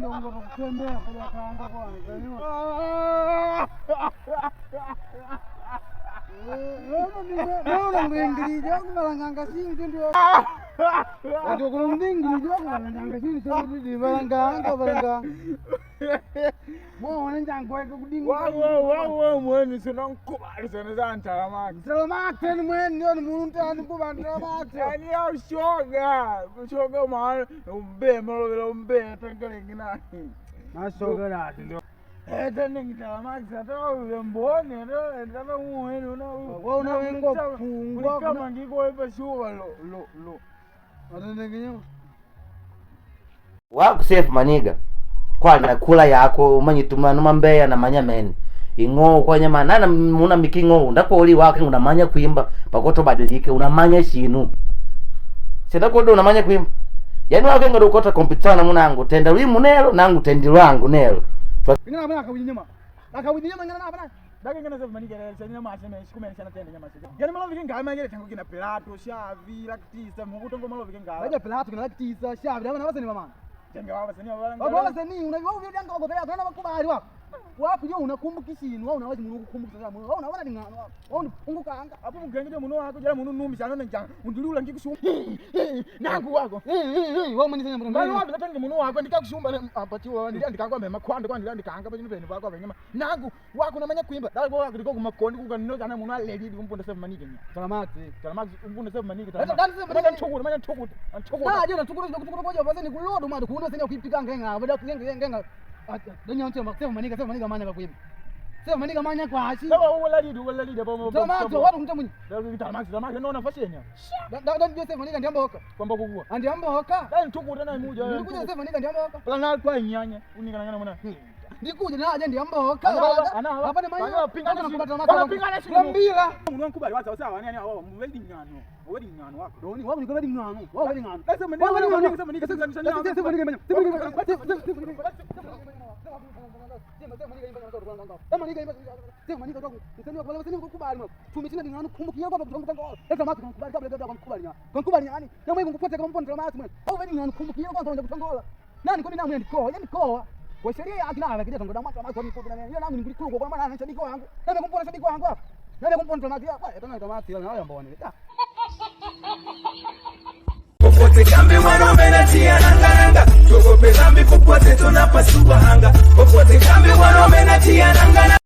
Kutembea kwa kanga kwanza. Leo kumalanganga sinzi ndio. Ndio kuna mdingirija kumalanganga sinzi ndio balanganga balanga. Mo wananja ngweka kudinga. Wawo wawo mwene sina nkubali sana za ntalamaki. Salamate ni mwene ndio ni muntu ani kuba ntalamate. Yani ya ushoga ushoga maana umbe malobela umbe tangalengi nani. Mashoga lati ndio. Eta ningi talamaki sata mbone ndo muwene una Wa una wengo pungwa kama ngiko epa shuwa lo lo lo. Atendekinyama. Wakusefu maniga kwanya kula yako umanyituma numambeya na manya mene ing'oo kwanya manana muna miking'oo ndakoli wake unamanya kuimba pakoto badilike unamanya shinu sendakodo unamanya kuimba yani wake ngado ukota kompyuta munangu tenda lwimu nelo nangu tendi lwangu nelo. Ngana bana akawinyama. Akawinyama ngana bana. Dake ngana sefu maniga lelo chanyama mashe me shikume shana tende nyama sija. Yani malovi kinga ama ngere tango kina Pilato shavi laktisa mukutongo malovi kinga. Baja Pilato kina laktisa shavi bana wasani mama. Jenge waba sani waba. Wako wasani unajua wewe ndio ngoko yako na bakubali wako. Wapo yo unakumbukishinu wao unawazi muno kukumbukisa sana wao unawana ngano wao. Wao upunguka anga. Apo mugenge muno wako jala muno numi shana njanga undilula ngikushumba. Nangu wako. Eh eh eh wao mwenye sana Mbali wapi natenge muno wako ndikakushumba apatiwa ndikangwa mema kwanda kwanda ndikanga pachino pene pako penyama. Nangu wako namanya kuimba. Dale wako ndiko kumakondi kukanino kana muno aleli kumponda sefu maniga nya. Salamati. Talamaki umponda sefu maniga. Dale dale Manya ntukura manya ntukura. Ntukura. Na je na tukuru tukuru kwa baze ni kulodo madu kundo senya kuipika ngenga bada kuyenga ngenga. Danya nche sema maniga sema maniga manya kwa kuimba. Sema maniga manya kwa ashi. Sawa wala lidi bo. Salamati watu mtamunyi. Talamaki talamaki nona fashenya. Da da ndio sema maniga ndiamba hoka. Kwamba kukua. Andiamba hoka. Dale ntukura na imuja. Ndikuja sema maniga ndiamba hoka. Plana kwa inyanya unikana ngana mwana. Ndikuja na aje ndiamba hoka. Ana Hapa ni manya. Wanapingana shimo. Mbila. Mungu wankubali waza sawa nani awa mwedi ngano. Wedi ngano wako. Doni wao ni kwa ngano. Wao ni ngano. Sasa mimi sasa mimi sasa Kwa sheria ya akina akija tongoda mwaka mwaka ni kwa nani nami nikulikulu kwa maana shabiki wangu. Nami kumpona shabiki wangu hapa. Nami kumpona tamati hapa. Tena tamati na hayo mbona. Popote kambi wanaume natia nanga nanga, tuogope dhambi, popote tunapasua anga.